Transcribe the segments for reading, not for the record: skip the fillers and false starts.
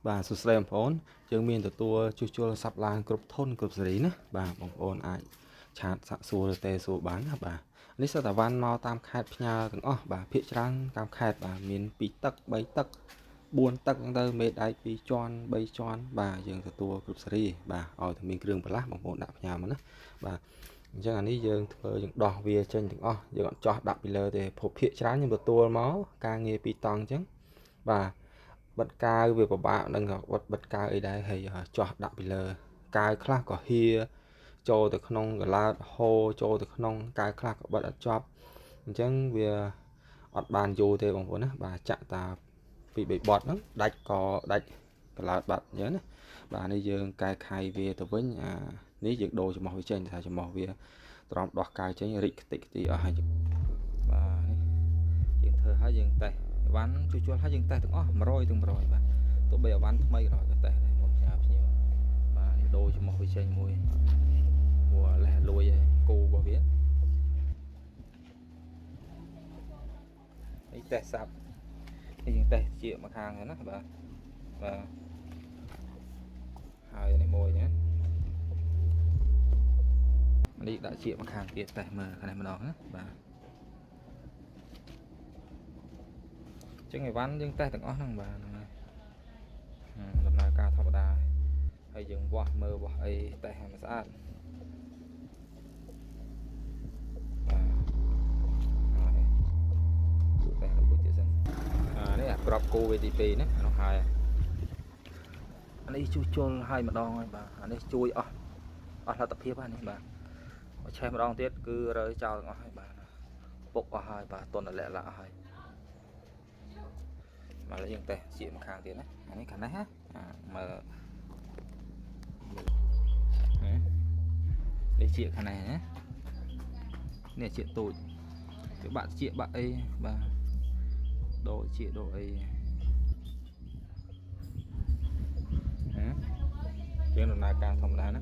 បាទសួស្តីបងប្អូនយើងមានទទួលជួសជុលសាប់ឡានគ្រប់ធុនគ្រប់សេរីណាបាទបងប្អូនអាចឆាតសាកសួរឬទេសួរបានណាបាទនេះសិតតែវ៉ាន់មកតាមខេត្តផ្ញើទាំងអស់បាទភាគច្រើនតាមខេត្តបាទមាន2ទឹក3ទឹក4ទឹកហ្នឹងទៅមេដែក2ជាន់3ជាន់បាទយើងទទួលគ្រប់សេរីបាទឲ្យតែមានគ្រឿងបន្លាស់បងប្អូនដាក់ផ្ញើមកណាបាទអញ្ចឹងអានេះយើងធ្វើយើងដោះវាចេញទាំងអស់យើងអត់ចោះដាក់ពីលើទេព្រោះភាគច្រើនខ្ញុំទទួលមកការងារ2តង់អញ្ចឹងបាទបិទកាវវាពិបាកនឹងបិទកាវអីដែរហើយចោះដាក់ពីលើកាវខ្លះក៏ហៀចូលទៅក្នុងកឡោតហូរចូលទៅក្នុងកាវខ្លះក៏បិទអត់ជាប់អញ្ចឹងវាអត់បានយូរទេបងប្អូនណាបាទចាក់តាពី3បត់ហ្នឹងដាច់ក៏ដាច់កឡោតបាត់អញ្ចឹងណាបាទនេះយើងកែខៃវាទៅវិញអានេះយើងដូរច្រមុះវាចេញថាច្រមុះវាត្រង់ដោះកាវចេញរិចខ្ទេចខ្ទីអស់ហើយបាទនេះយើងធ្វើឲ្យយើងតេស្តអីវ៉ាន់ជួសជុលហើយយើងតេស្តទាំងអស់100ទាំង100បាទទោះបីអីវ៉ាន់ថ្មីក៏ដោយក៏តេស្តដែរមុនផ្ញើភ្ញៀវបាទនេះដូរច្រមុះវាចេញមួយព្រោះលេះលួយឯគោរបស់វានេះតេស្តសាប់នេះយើងតេស្តជាមួយខាងហ្នឹងណាបាទបាទហើយនេះមួយណានេះដាក់ជាមួយខាងទៀតតេស្តមើលខាងនេះម្ដងណាបាទចឹងអីវ៉ាន់យើងតេស្តទាំងអស់ហ្នឹងបាទហ្នឹងហើយដំណើរការធម្មតាហើយយើងវាស់មើលវាស់អីតេស្តឲ្យมันស្អាតបាទហើយតេស្តមួយទៀតសិនអានេះអាក្របគោវាទី2ណាអានោះហើយអានេះជួសជុលហើយម្ដងហើយបាទអានេះជួយអស់លទ្ធភាពហើយនេះបាទមកឆេះម្ដងទៀតគឺរើចោលទាំងអស់ហើយបាទពុកអស់ហើយបាទតនលាក់លាក់អស់ហើយមកយើងតេស្តជាមួយខាងទៀតណាអានេះខាងនេះណាមើលនេះជាខាងនេះណានេះជាទូចវាបាក់ជាបាក់អីបាទដូរជាដូរអីហ៎ជាងដំណើរការធម្មតាណា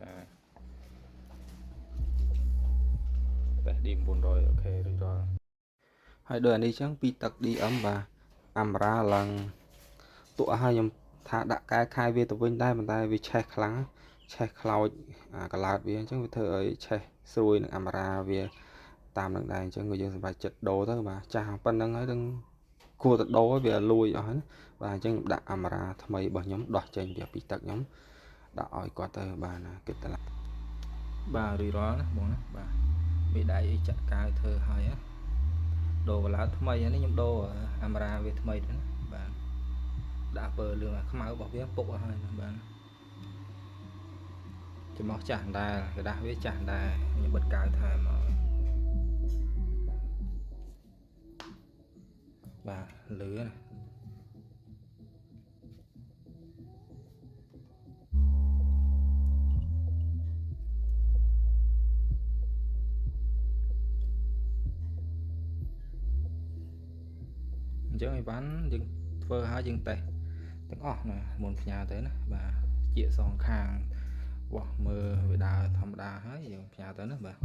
បាទតេស្ត D900 OK រួចរាល់ហើយដូចអានេះចឹងពីទឹក DM បាទអាំរ៉ាឡើងទក់ឲ្យខ្ញុំថាដាក់កែខែវាទៅវិញដែរប៉ុន្តែវាឆេះខ្លាំងឆេះខ្លោចអាកឡោតវាអញ្ចឹងវាធ្វើឲ្យឆេះស្រួយនឹងអាំរ៉ាវាតាមនឹងដែរអញ្ចឹងក៏យើងសម្រេចចិត្តដូរទៅបាទចាស់ប៉ុណ្្នឹងហើយនឹងគួរតែដូរវាលួយអស់ហើយណាបាទអញ្ចឹងដាក់អាំរ៉ាថ្មីរបស់ខ្ញុំដោះចេញពីពីទឹកខ្ញុំដាក់ឲ្យគាត់ទៅបាទណាគិតតឡាបាទរួចរាល់ណាបងណាបាទមេដៃអីចាក់កាវធ្វើហើយណាដូរកឡោតថ្មីនេះខ្ញុំដូរអាំរ៉ាវាថ្មីទៅណាបាទដាក់ពើលឿងអាខ្មៅរបស់វាពុកអស់ហើយបាទច្រមុះចាស់ដែរกระดาษវាចាស់ដែរខ្ញុំបិទកាវថែមមកបាទលឺណាអញ្ចឹងអីវ៉ាន់យើងធ្វើឲ្យយើងតេស្តទាំងអស់ណាមុនផ្ញើទៅណាបាទជាសងខាងវាស់មើលវាដើរធម្មតាហើយយើងផ្ញើទៅណាបាទ